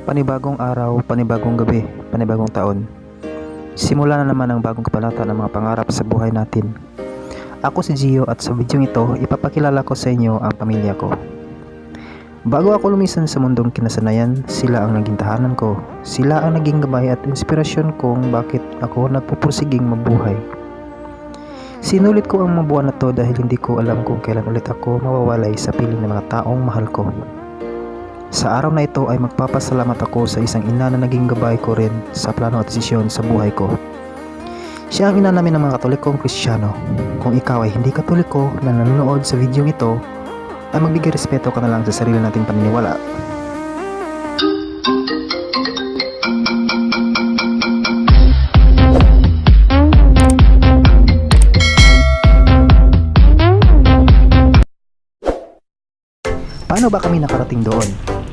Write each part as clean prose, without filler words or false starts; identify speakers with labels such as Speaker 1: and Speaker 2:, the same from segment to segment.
Speaker 1: Panibagong araw, panibagong gabi, panibagong taon. Simula na naman ang bagong kabanata ng mga pangarap sa buhay natin. Ako si Gio at sa videong ito, ipapakilala ko sa inyo ang pamilya ko. Bago ako lumisan sa mundong kinasanayan, sila ang naging tahanan ko. Sila ang naging gabay at inspirasyon kung bakit ako nagpupursiging mabuhay. Sinulit ko ang mga buwan na to dahil hindi ko alam kung kailan ulit ako mawawalay sa piling ng mga taong mahal ko. Sa araw na ito ay magpapasalamat ako sa isang ina na naging gabay ko rin sa plano at desisyon sa buhay ko. Siya ang ina namin ng mga Katolikong Kristiyano. Kung ikaw ay hindi Katoliko na nanonood sa videong ito, ay magbigay respeto ka na lang sa sarili nating paniniwala. Paano ba kami nakarating doon?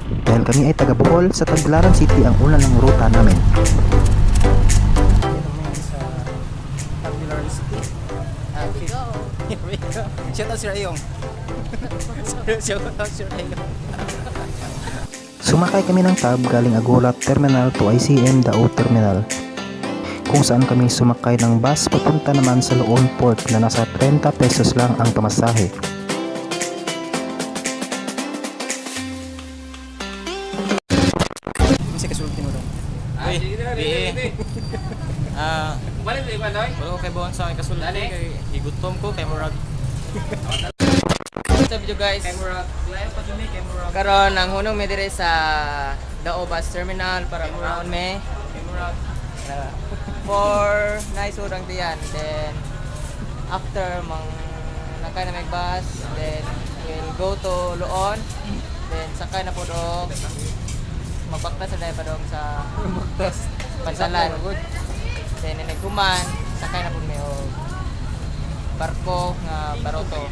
Speaker 1: Dahil kami ay taga Bohol, sa Tagbilaran City ang una ng ruta namin.
Speaker 2: Sa Tagbilaran City.
Speaker 3: Here we go.
Speaker 2: Here we go. Shout out Sir Ayong. Shout out Sir Ayong.
Speaker 1: Sumakay kami ng tab galing Agulat Terminal to ICM Dao Terminal, kung saan kami sumakay ng bus papunta naman sa Loon Port na nasa 30 pesos lang ang pamasahe.
Speaker 2: Kasi kasulti mo dong.
Speaker 4: Uy, di. Ah, wala ko kay buwan sa aking kasulti kay higutom ko kay murag.
Speaker 3: What's up you guys? Karon ang hunong mi dire sa Dao Bus Terminal para muraon mi. For nice urang diyan. Then after mang nakay na may bus, then we'll go to Loon. Then sakay na po dog. Magbaktas na dahil pa dog sa
Speaker 2: Baktas.
Speaker 3: Pansalan. Then naghuman, sakay na po mi og barko nga baroto.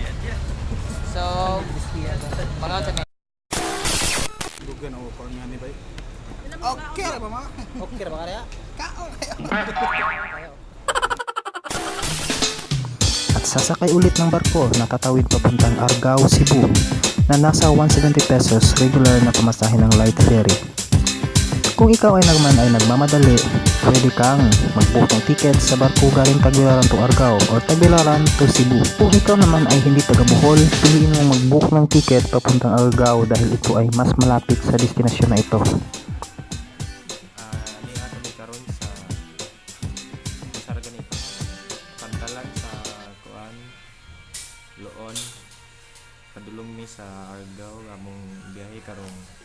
Speaker 3: So, mga sa mi.
Speaker 5: Dugan ako pa nga ni bay.
Speaker 2: Okay ra ba ma? Okay ra ba kaya? Kaon kayo.
Speaker 1: At sasakay ulit ng barko na tatawid papuntang Argao, Cebu na nasa 170 pesos regular na pamasahe ng light ferry. Kung ikaw ay naman ay nagmamadali, pwede kang mag-book ng ticket sa barko galing Tagbilaran to Argao or Tagbilaran to Cebu. Kung ikaw naman ay hindi taga Bohol, piliin mong mag-book ng ticket papuntang Argao dahil ito ay mas malapit sa destinasyon na ito.
Speaker 4: Niya kami karon sa Sargan ito. Pantalan sa kuan Loon. Padulong mi sa Argao among biyahe karong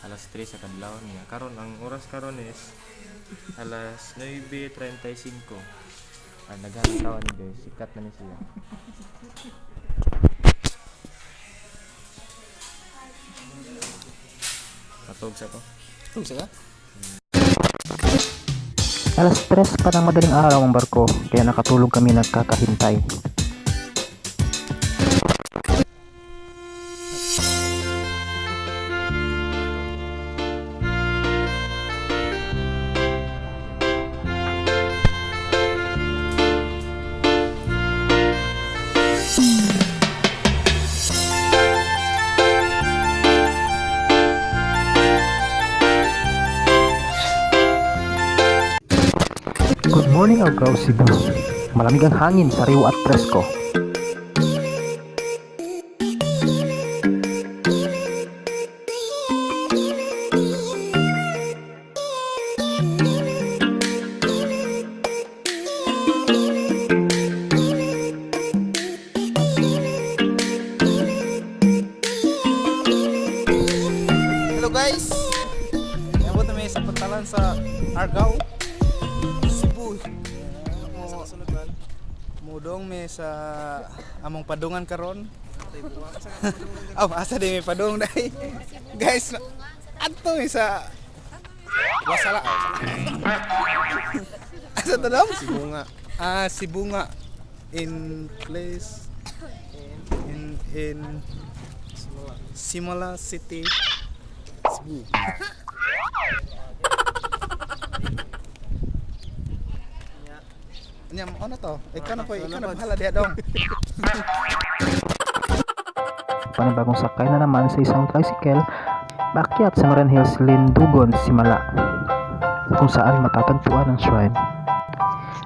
Speaker 4: alas 3 sa kadlawon niya. Karon ang oras karon is alas 9:35. Ah, naghanap ni guys. Sikat na ni siya. Matog sa ko.
Speaker 2: Tug sa ka?
Speaker 1: Alas 3 pa ng madaling araw ang barko, kaya nakatulog kami nagkakahintay. Good morning, Argao, Cebu. Malamig ang hangin, sariwa at presko.
Speaker 2: Hello guys. Nabot na mi sa pantalan sa Argao, Cebu. Mo mudong mi sa among padungan karon. Oh, asa di mi padung dai. Guys, adto mi sa Wasala. Asa to dong?
Speaker 5: Sibunga.
Speaker 2: Ah, Sibunga in place in Simala City, Cebu. Nya ano to? Ikaw na po, ikaw na bahala diha dong.
Speaker 1: Panibagong sakay na naman sa isang tricycle Paakyat sa Marian Hills, Lindugon, Simala, kung saan matatagpuan ang shrine.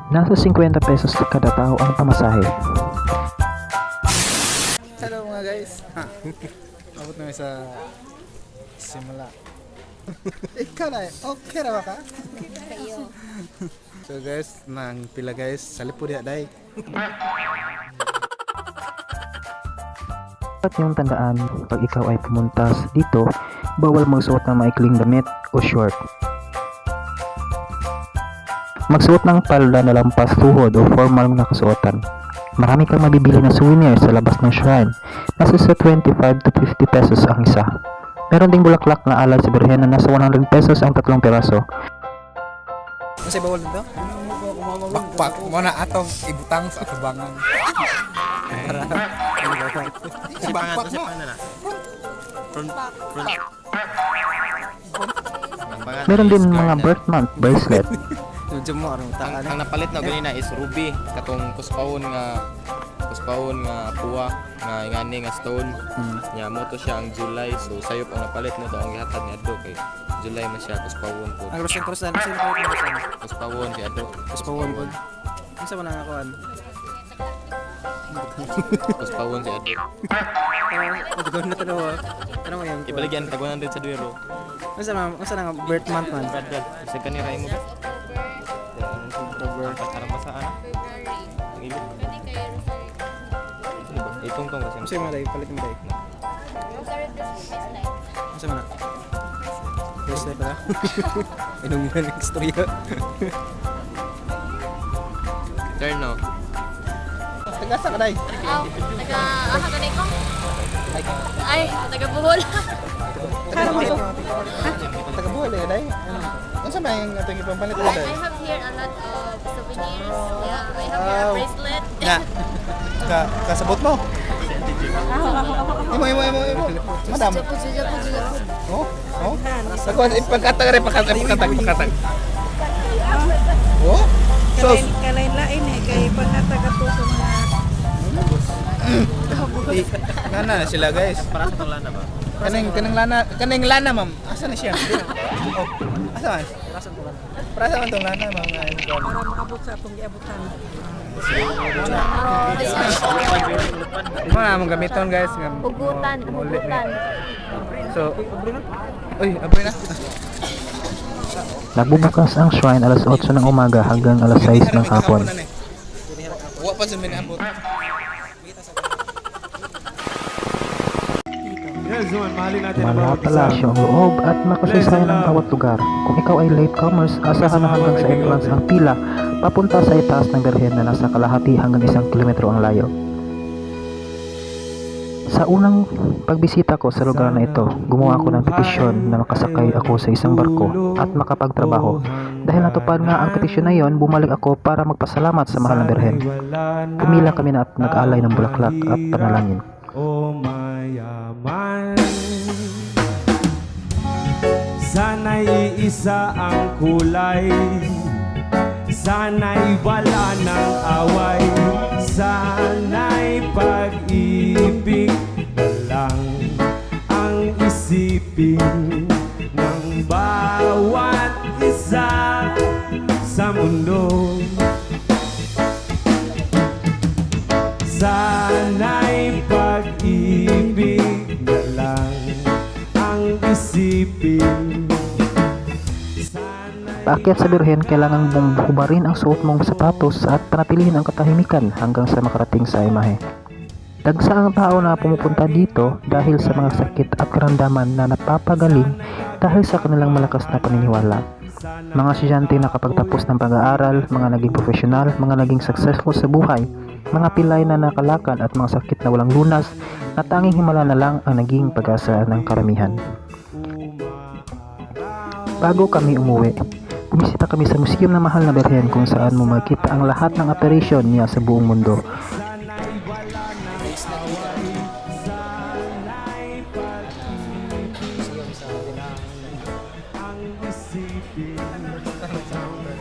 Speaker 1: Nasa 50 pesos kada tao ang pamasahe.
Speaker 5: Hello mga guys. Ha. Abot na sa Simala. Ikaw na eh. Okay ra ba ka? So guys, nang pila guys, salip po diha day.
Speaker 1: At yung tandaan, pag ikaw ay pumunta dito, bawal magsuot ng maikling damit o short. Magsuot ng palda na lampas tuhod o formal na kasuotan. Marami kang mabibili na souvenir sa labas ng shrine. Nasa sa 25 to 50 pesos ang isa. Meron ding bulaklak na alay sa birhen na nasa 100 pesos ang tatlong piraso.
Speaker 2: Unsay bawal dito?
Speaker 5: Bakpak mo na atong ibutang sa atubangan. Bakpak mo.
Speaker 4: Front front. Ang pangalan
Speaker 1: Meron
Speaker 4: is
Speaker 1: din mga
Speaker 4: Garnet.
Speaker 1: birth month bracelet.
Speaker 2: Medyo mo arong
Speaker 4: Ang, ang napalit na ganina is ruby katong kuspawon nga puwa nga ingani nga stone. Nya mo to siya ang July, so sayop ang napalit mo to ang gihatag ni Addo kay July man siya kuspawon po.
Speaker 2: Ang Russian cross na sino pa yung Russian?
Speaker 4: Kuspawon si Addo.
Speaker 2: Kuspawon po. Unsa man ang akuan?
Speaker 4: Kuspawon si Addo.
Speaker 2: Oh, na tanaw. Tanaw yung.
Speaker 4: Ibaligyan tag 100 sa duero.
Speaker 2: Unsa na nga birth month man?
Speaker 4: Brad, Brad, bisag kanira imo.
Speaker 2: October.
Speaker 4: Ang karang basa ana. Ang ilo. Ano ba? Itong tong kasi.
Speaker 2: Unsa man day palit mo day? Unsa man na? First life pala. Inom yun ang istorya.
Speaker 4: Turn no.
Speaker 5: Tagasa ka day.
Speaker 6: Aw, taga aha ganay ko. Ay, taga Bohol.
Speaker 5: Taga Bohol eh day. Unsa man yung atong ipampalit mo
Speaker 6: I
Speaker 5: day?
Speaker 6: have here a lot of souvenirs. Yeah, I have here a
Speaker 5: Wow.
Speaker 6: bracelet.
Speaker 5: Na. Ka kasabot mo. Imo imo imo imo. Madam.
Speaker 6: Japud, japud, japud.
Speaker 5: Oh, oh. Ako ipagkatag rin pagkatag pagkatag pagkatag. Oh. So,
Speaker 7: Kalain-lain eh, kay panghatag ato sa mga
Speaker 5: di, nana na sila guys.
Speaker 4: Para sa tong lana ba?
Speaker 5: Kaning kaning lana, kaning lana ma'am. Asa na siya? Oh, asa man? Para sa man tong lana ma'am.
Speaker 7: para maabot sa atong giabutan.
Speaker 5: Mo na among gamiton guys nga.
Speaker 6: Hugutan, hugutan.
Speaker 5: So, uy, apoy na.
Speaker 1: Nagbubukas ang shrine alas 8 ng umaga hanggang alas 6 ng hapon.
Speaker 5: Wa pa sa minabot.
Speaker 1: Malapalasyo ang loob at makasaysayan ang bawat lugar. Kung ikaw ay latecomers, asahan na hanggang sa entrance ang pila papunta sa itaas ng birhen na nasa kalahati hanggang 1 kilometro ang layo. Sa unang pagbisita ko sa lugar na ito, gumawa ako ng petisyon na makasakay ako sa isang barko at makapagtrabaho. Dahil natupad nga ang petisyon na iyon, bumalik ako para magpasalamat sa mahal na birhen. Pumila kami na at nag-alay ng bulaklak at panalangin.
Speaker 8: O mayaman, sana'y iisa ang kulay. Sana'y wala ng away. Sana'y pag-ibig na lang ang isipin ng bawat isa sa mundo. Sana'y pag-ibig na lang ang isipin. Sana'y
Speaker 1: Paakyat sa birhen, kailangan mong hubarin ang suot mong sapatos at panatilihin ang katahimikan hanggang sa makarating sa imahe. Dagsa ang tao na pumupunta dito dahil sa mga sakit at karamdaman na napapagaling dahil sa kanilang malakas na paniniwala. Mga estudyante na kapagtapos ng pag-aaral, mga naging profesional, mga naging successful sa buhay, mga pilay na nakalakad at mga sakit na walang lunas na tanging himala na lang ang naging pag-asa ng karamihan. Bago kami umuwi, bumisita kami sa Museum ng Mahal na Birhen kung saan mo makita ang lahat ng operation niya sa buong mundo.
Speaker 2: Museum sa Dinang.
Speaker 8: ang isipin ng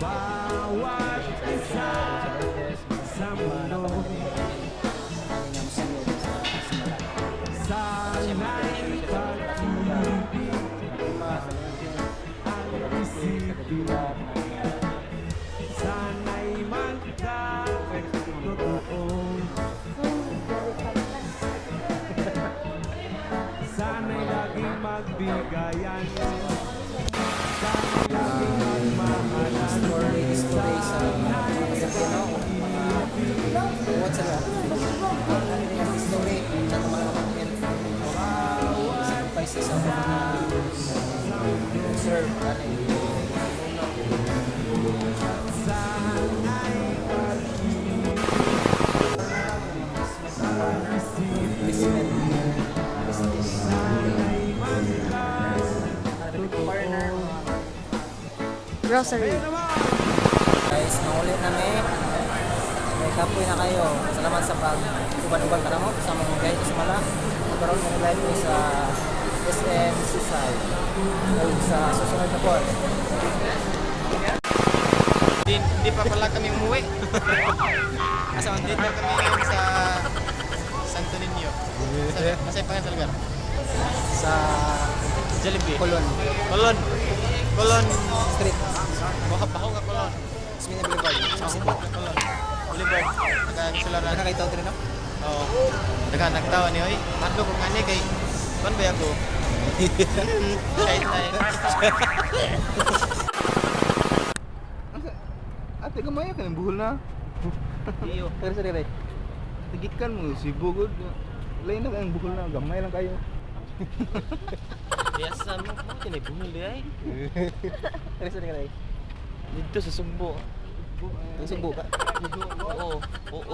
Speaker 8: bawat isa sa mundo.
Speaker 2: Museum sa Simala.
Speaker 8: Sana'y pag-ibig Isipin Sana'y magkatotoo Sana'y laging magbigayan Sana'y laging magmahalan
Speaker 3: Story story sa mga no? Mga what's sa story sa mga content sacrifices sa mga serve ano investment business partner.
Speaker 6: Grocery.
Speaker 3: Guys, manguli na mi. May kapoy na kayo. Salamat sa pag uban-uban ka mo sa mga guys sa Simala. Karon mo live ko sa SM Seaside. Ay, sa susunod na po.
Speaker 4: Hindi pa pala kami umuwi. Asa man dito kami ngayon sa Santo Niño. Sa, asa yung pangalan sa lugar?
Speaker 3: Sa
Speaker 4: Jollibee.
Speaker 3: Colon
Speaker 4: Colon. Colon.
Speaker 3: Street.
Speaker 4: Baka bako ka Colon.
Speaker 3: Smina Boulevard. Sa City.
Speaker 4: Colon. Boulevard. Daghang sularan.
Speaker 3: Ano kayo tawag no?
Speaker 4: Oo. Daghang nagtawa ni oy. Matlo ko ngani kay kon ba ako? Shy tayo.
Speaker 5: Ate, gamay ka ng buhol na.
Speaker 3: Iyo. Pero sa dire.
Speaker 5: Tigikan mo, Cebu gud. Lain na kayong buhol na, gamay lang kayo.
Speaker 4: Biasa mo mo tinay buhol di ay.
Speaker 3: Pero sa dire.
Speaker 4: Dito sa Sugbo.
Speaker 3: Ang Sugbo ka.
Speaker 4: Oo. Oo.